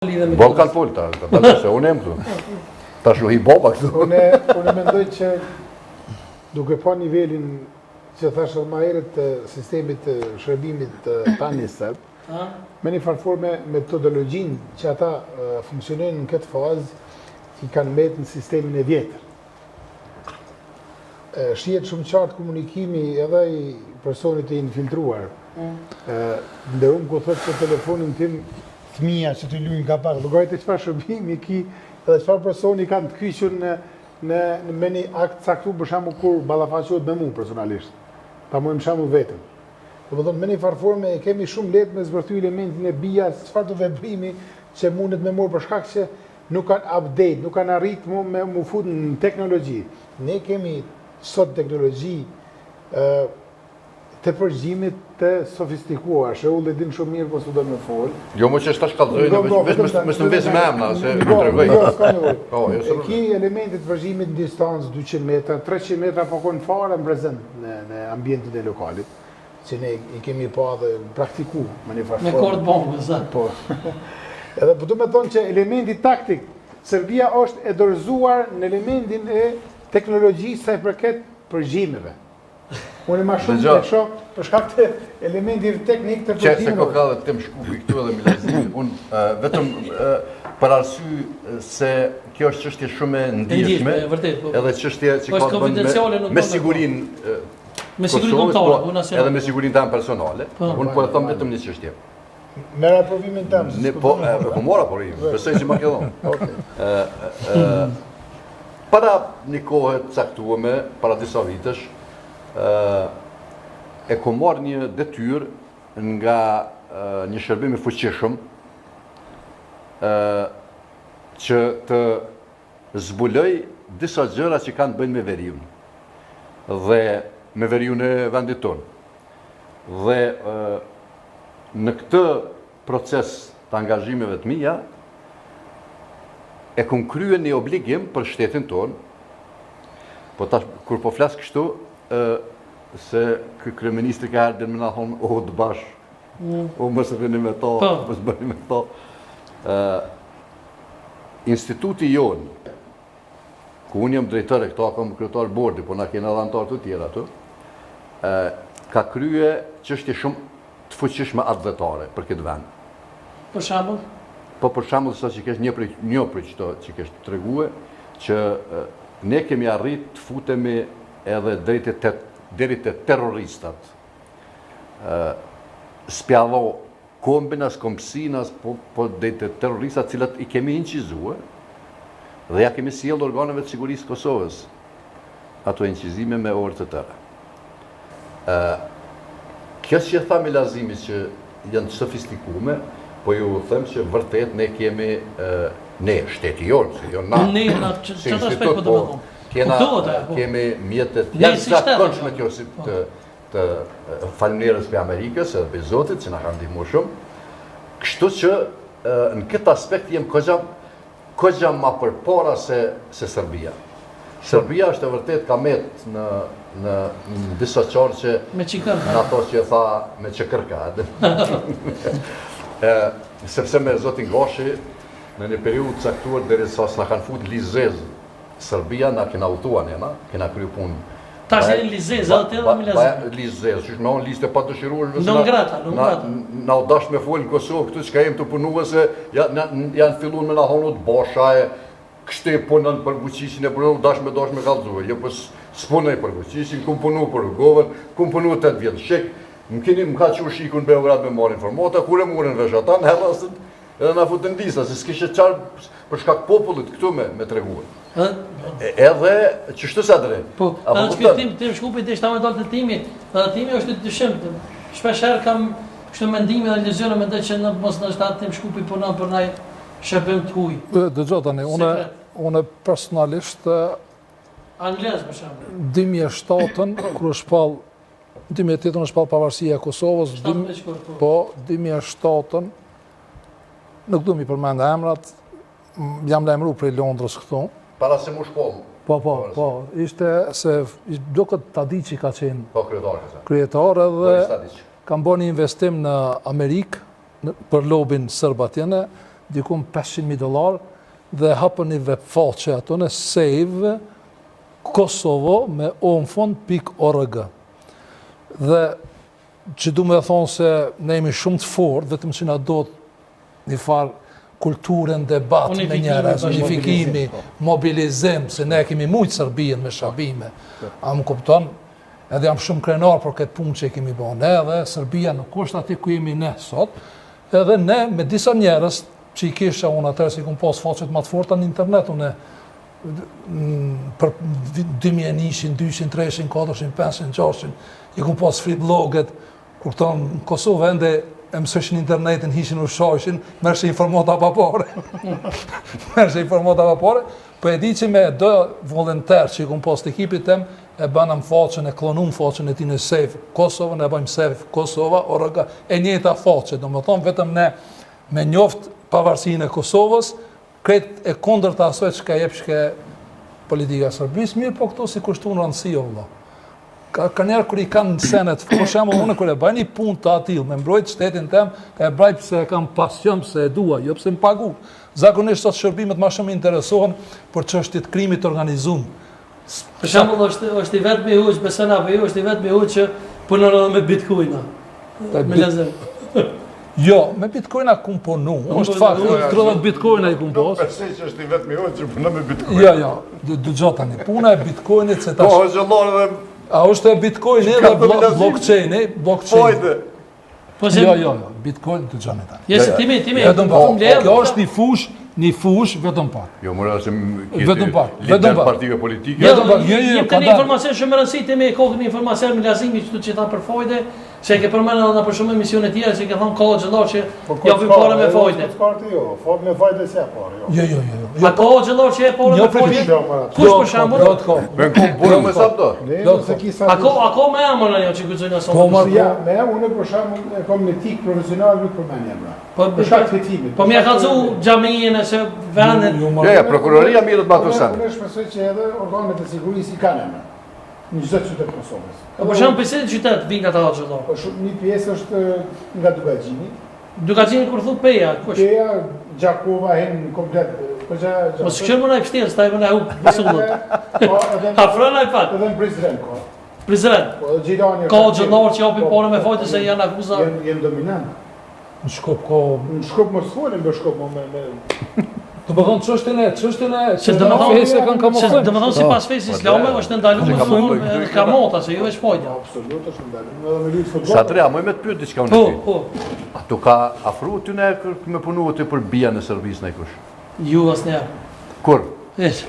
Lidhe me Boll kanë fol ta, ka dalë se unë jam këtu. Tash u hi baba këtu. Unë unë mendoj që duke pa nivelin që thash edhe më herët të sistemit të shërbimit të tani serb, me një farë forme metodologjinë që ata funksionojnë në këtë fazë, i kanë mbet në sistemin e vjetër. Shihet shumë qartë komunikimi edhe i personit të infiltruar. Mm. Nderum ku thotë për telefonin tim fëmija që të lujnë ka pak, llogarite çfarë shërbimi ki edhe çfarë personi kanë të kyçur në në në me një akt caktu për shembull kur ballafaqohet me mua personalisht. Ta marrim shembull vetëm. Domethënë me një farë forme e kemi shumë lehtë me zbërthy elementin e BIA-s, çfarë do veprimi që mundet me marrë për shkak që Nuk kanë update, nuk kanë arrit mu me mu fut në teknologji. Ne kemi sot teknologji të përgjimit të sofistikuar. Sheulli din shumë mirë, po s'u do me fol. Jo, më që tash kallzoj, veç mos të mbesim me emna, se më tregoj. Jo, s'ka nevojë. Po, jo, s'ka. Ki elemente të përgjimit në distancë 200 metra, 300 metra, po kon fare në prezent në në ambientin e lokalit. që ne i kemi pa dhe praktiku me një farë Me kort bombës, a? Po. Edhe po du me thonë që elementi taktik, Serbia është e dorëzuar në elementin e teknologjisë sa i përket përgjimeve. Unë ma shumë e shoh për shkak të elementit teknik të përgjimeve. Që se ko ka dhe Tim Shkupi këtu edhe Milazimi, unë vetëm për arsye se kjo është çështje shumë e ndjeshme, po. edhe çështje që ka të bëjë me, me sigurinë Me sigurinë kombëtare, po, po edhe me sigurinë teme personale. Po. Unë po e them vetëm një çështje. Merr aprovimin tem. Ne po, e, po mora aprovimin. Besoj që ma ke dhënë. Okej. Ë ë para një kohe të caktuar, para disa vitesh, ë e kom marrë një detyrë nga një shërbim i fuqishëm ë që të zbuloj disa gjëra që kanë të bëjnë me veriun dhe me veriun e vendit tonë. Dhe në këtë proces të angazhimeve të mia e kom krye një obligim për shtetin tonë. Po tash kur po flas kështu, ë se ky kryeministri ka ardhur me na thonë o të bash. Mm. O mos e bëni me to, po. mos bëni me to. Ë Instituti jonë, ku unë jam drejtor e këta kam kryetar bordi, po na kena edhe anëtarë të tjerë aty, ka krye çështje shumë të fuqishme atdhetare për këtë vend. Për shembull? Po për shembull sa që kesh një prej një prej qëto që kesh tregue që ne kemi arrit të futemi edhe deri te deri te terroristat. ë S'pjallo kombin as kombësinë as po po deri te terroristat të cilat i kemi inçizue dhe ja kemi sjellë organeve të sigurisë të Kosovës ato inçizime me orë të tëra. Ë kjo që tha Milazimi që janë të sofistikume, po ju them që vërtet ne kemi ë ne shteti jonë, se jo na. Ne na që si aspekt po do të thonë. Kena po. kemi mjete të jashtëzakonshme kjo si po. të të faleminderit prej Amerikës edhe prej Zotit që na kanë ndihmuar shumë. Kështu që në këtë aspekt jem kogja kogja ma përpara se se Serbia. Serbia është e vërtet ka met në në, në disa qarqe me çikërka. Në ato që e tha me çikërka. e, sepse me Zotin Gashi në një periudhë të caktuar derisa s'na kanë fut listë zezë Serbia na kena udhëtua ne, na, kena kryu punë. Tash jeni listë zezë, edhe ti edhe Milazim. Listë zezë, qysh me thonë listë e padëshirueshme. Non grata, non grata. Na u dasht me folë në Kosovë, këtu çka jem tu punu se ja, na, janë fillu me na thonë udbasha e kështu e punon për Vučićin e punon, u dasht me dasht me kallzue. Jo, po s'punoj për Vučićin, kum punu për Rugovën, kum punu 8 vjet në SHIK, më keni më ka çu SHIK-u në Beograd me marrë informata, kur e morën vesh ata në herë Edhe na futën lista, se s'kishe çfarë për shkak popullit këtu me, me tregue. Edhe, qështu sa drejt. Po, edhe që këtë tim, tim Shkupi, deshta me dalë të timi, edhe timi është i dyshimtë. Shpesh herë kam kështu mendime dhe iluzione, mendoj që në mos ndoshta Tim Shkupi punon për naj shërbim të huj. Dëgjo tani, unë, unë personalisht... Anglez, për shembull. 2007-ën, kur u shpall 2008-ën u shpall pavarësia e Kosovës, po, po 2007-ën, nuk du mi përmend emrat, jam lajmëru prej Londrës këtu. Para se mu shpall? Po, po, po, ishte se duket Tadiqi ka qenë. Po, kryetar ka qenë. Kryetar edhe kam bo një investim në Amerikë për lobin serb atjene. dikun 500.000 dollar, dhe hapën një web faqe ato në save Kosovo me o në fund pikë org. Dhe që du me thonë se ne jemi shumë të fortë, vetëm që na duhet një farë kulture në debat me njerëz, unifikimi, po. mobilizim, se ne kemi mujtë Serbinë me shërbime. A më kupton? Edhe jam shumë krenar për këtë punë që e kemi bo ne, edhe Serbia nuk është aty ku jemi ne sot, edhe ne me disa njerëz që i kisha unë atëherë se i kom pas faqet ma të forta në internet, unë për 2001, 200, 300, 400, 500, 600, i kom pas free bloget, kur këto në Kosovë ende e mësojshin internetin, hishin u shajshin, merrshe informata pa pare. Merrshe informata pa pare, po e di që me do volonter që i kom pas të ekipit tem, e banëm faqen, e klonum faqen e tij në Save Kosovën, e bëjmë Save Kosova, org, e njëjta faqe, domethonë vetëm ne me njoft pavarësinë e Kosovës, Krejt e kundërta asaj çka jepshke politika e Serbisë, mirë po këto s'i kushtun rëndësi o vëlla. Ka ka njerë kur i kanë senet, për shembull unë kur e bëj një punë të atillë me mbrojt shtetin tem, e bëj pse e kam pasion, pse e dua, jo pse më pagu. Zakonisht sot shërbimet më shumë interesohen për çështje të krimit të organizuar. Për shembull është është i vetmi hoxhë beson apo jo, është i vetmi hoxhë që punon edhe me bitcoina. Me lezem. Jo, me bitcoina kum punu, është fakt, 30 bitcoina i kum pas. Nuk besoj që është i vetmi hoxhë që punon me bitcoin. Jo, jo, dëgjo tani, puna e bitcoinit se tash... Po, hoxhëllarë dhe... A është e bitcoini dhe blockchaini, blockchain. Fajde. Po se Jo, jo, jo, Bitcoin dëgjoni tani. Jo, se timi, timi, vetëm po kjo është një fushë, një fushë vetëm pak. Jo, mora se vetëm pak, vetëm pak. Partive politike. Vetëm pak. Jo, jo, jo, ka një informacion shumë me rëndësi timi ka një informacion me lazimi që që tha për fajde, se e ke përmendur edhe për shumë emisione tjera që ke thonë ka hoxhallar që po, japin pare me fajde. Po jo, po me fajde s'e pare, jo. Jo, jo, jo. jo. A ka hoxhallar që e pare me fajde? Kush për shembull? Do të ka. Me ku burë me sa do? A ka a ka me emër ajo që guxojnë sot? Po më ja, me emër unë për shembull e kam në etikë profesionale nuk përmend emra. Po për shkak të hetimit. Po më ka kallzu xhaminë se vendin. Jo, ja, prokuroria mirret me ato sen. Unë shpresoj që edhe organet e sigurisë i kanë emra. Në çdo qytet të Kosovës. Po për shembull pse në qytet vinë ata hoxhallar? Po shumë një pjesë është nga Dukagjini. Dukagjini kur thu Peja, kush? Peja, Gjakova, hen komplet, po gja Gjakova. Mos shkër më na i pështirë, s'ta i më na hup besullët. Po, edhe Afron ai pak. Edhe në Prizren ka. Prizren. Po, edhe Gjilani. Ka hoxhallar që japin po, pare me fajde se janë akuza. Janë janë dominant. Në Shkup ka Në Shkup mos folim për Shkup më me me Domethonë çështjen e çështjen e se domethonë fesë e kanë kamuflim. Domethonë sipas fesë islame është e ndaluar me thonë edhe kamota se jo veç fajde. Absolut është e ndaluar edhe me lujt futboll. Sa tre, a muj me të pyet diçka unë Po, po. A t'u ka afru ty ne me punu ty për BIA në Serbisë najkush? Ju asnjëherë. Kur? Hiç.